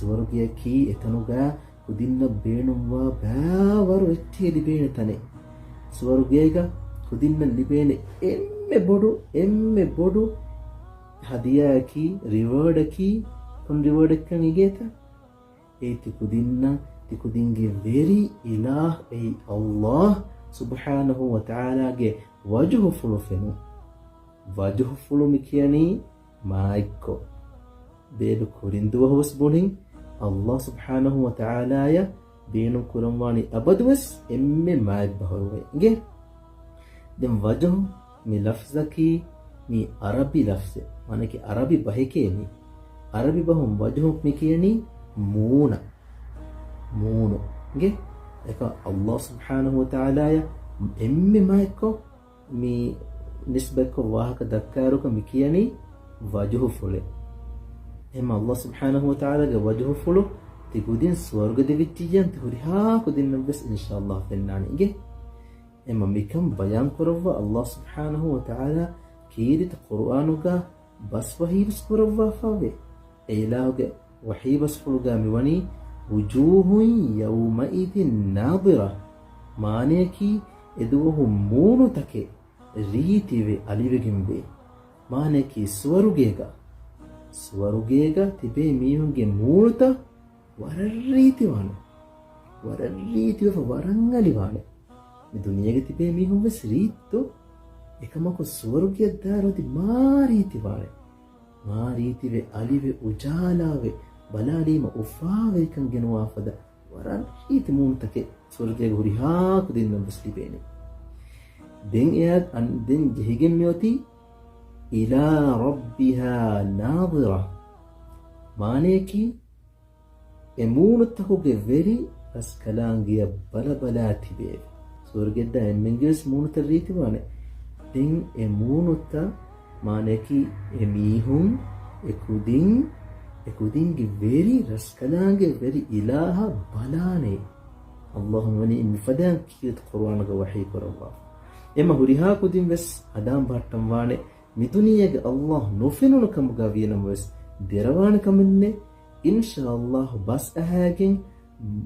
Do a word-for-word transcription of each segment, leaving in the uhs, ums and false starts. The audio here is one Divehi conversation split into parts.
ސުވަރުގެއަކީ އެތަނުގަ ކުދިންނަށް ބޭނުންވާ ބައިވަރު އެއްޗެހި ލިބޭނެ ތަނެއް. ސުވަރުގޭގަ ކުދިންނަށް ލިބޭނެ އެންމެ ބޮޑު، އެންމެ ބޮޑު ހަދިޔާއަކީ، ރިވާޑަކީ، ކޮން ރިވާޑެއްކަން އެނގޭތަ؟ އެއީ ތި ކުދިންނަށް ތި ކުދިންގެ ވެރި އިލާހް އެއީ އައްލާހް ސުބްޙާނަހު ވަތަޢާލާގެ ވަޖުހުފުޅު ފެނުން. ވަޖުހުފުޅު މި ކިޔަނީ މާތްކޮށް. ބޭބެ ކުރިން ދުވަހުވެސް ބުނިން، އައްލާހް ސުބްޙާނަހު ވަތަޢާލާޔަށް ބޭނުން ކުރަންވާނީ އަބަދުވެސް އެންމެ މާތް ބަހުރުވެ. އިނގޭ؟ ދެން ވަޖުހު މި ލަފްޒަކީ މީ އަރަބި ލަފްޒެއް. މާނައަކީ އަރަބި ބަހެކޭ މީ. އަރަބި ބަހުން ވަޖުހު މި ކިޔަނީ މޫނަށް. މޫނު. އިނގޭ؟ އެކަ އައްލާހް ސުބްޙާނަހު ވަތަޢާލާޔަށް އެންމެ މާތްކޮށް މި ނިސްބަތްކޮށް ވާހަކަ ދައްކާއިރުކަ މި ކިޔަނީ ވަޖުހުފުޅޭ. އެހެން އައްލާހް ސުބްޙާނަހު ވަތަޢާލާގެ ވަޖުހުފުޅު ތި ކުދިން ސުވަރުގެ ދެވިއްޖިއްޔާ ތި ހުރިހާ ކުދިންނަށްވެސް އިންޝާއައްލާހް ފެންނާނެ. އިނގޭ؟ އެމަ މިކަން ބަޔާން ކުރައްވާ އައްލާހް ސުބްޙާނަހު ވަތަޢާލާ ކީރިތި ޤުރުއާނުގަ ބަސް ވަޙީވެސް ކުރައްވާފައެވެ. އެ އިލާހުގެ ވަޙީ ބަސްފުޅުގަ މިވަނީ، "وجوه يومئذ ناضرة"، މާނަޔަކީ އެދުވަހު މޫނުތަކެއް ރީތިވެ އަލިވެގެންވޭ. މާނަޔަކީ ސުވަރުގޭގަ، ސުވަރުގޭގަ ތިބޭ މީހުންގެ މޫނުތައް ވަރަށް ރީތިވާނެ. ވަރަށް ރީތިވެފަ ވަރަށް އަލިވާނެ. މި ދުނިޔޭގަ ތިބޭ މީހުން ވެސް ރީއްތޯ. އެކަމަކު ސުވަރުގެއަށް ދާއިރު އޮތީ މާ ރީތިވާނެ. މާ ރީތިވެ، އަލިވެ، އުޖާލާވެ، ބަލާލީމަ އުފާވެރިކަން ގެނުވާފަދަ ވަރަށް ރީތި މޫނުތަކެއް ސުވަރުގޭގަ ހުރިހާ ކުދިންނަށް ވެސް ލިބޭނެ. ދެން އެއާ އަން-، ދެން ޖެހިގެން މިއޮތީ، "إلى ربها ناظرة"، މާނަޔަކީ، އެ މޫނުތަކުގެ ވެރި ރަސްކަލާނގެއަށް ބަލަބަލާ ތިބެއެވެ. ސުވަރުގެއަށްދާ އެންމެންގެވެސް މޫނުތައް ރީތިވާނެ. ދެން އެ މޫނުތައް މާނަޔަކީ އެ މީހުން، އެ ކުދިން، އެ ކުދިންގެ ވެރި ރަސްކަލާނގެ ވެރި އިލާހަށް ބަލާނެ. އައްލާހު ވަނީ މިފަދައިން ކީރިތި ޤުރުއާނުގަ ވަޙީ ކުރައްވާ. އެމަ ހުރިހާ ކުދިން ވެސް ހަނދާން ބަހައްޓަން ވާނެ، މި ދުނިޔޭގަ އައްލާހު ނުފެނުނު ކަމުގަ ވީނަމަވެސް، ދެރަވާނެ ކަމެއް ނެތް. އިންޝާއައްލާހު ބަސް އަހައިގެން،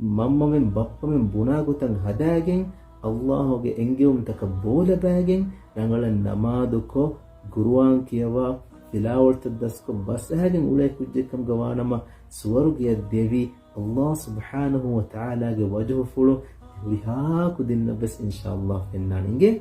މަންމަމެން ބައްޕަމެން ބުނާ ގޮތަށް ހަދާގެން، އައްލާހުގެ އެންގެވުންތަކަށް ބޯލަބައިގެން، ރަނގަޅަށް ނަމާދުކޮށް، ޤުރުއާން ކިޔަވާ، ތިލާވަތުތައް ދަސްކޮށް ބަސް އަހައިގެން އުޅޭ ކުއްޖެއް ކަމުގަ ވާނަމަ، ސުވަރުގެއަށް ދެވި އައްލާހު ސުބްޙާނަހު ވަތަޢާލާގެ ވަޖުހުފުޅު ހުރިހާ ކުދިންނަށްވެސް އިންޝާއައްލާހު ފެންނާނެ. އިނގޭ؟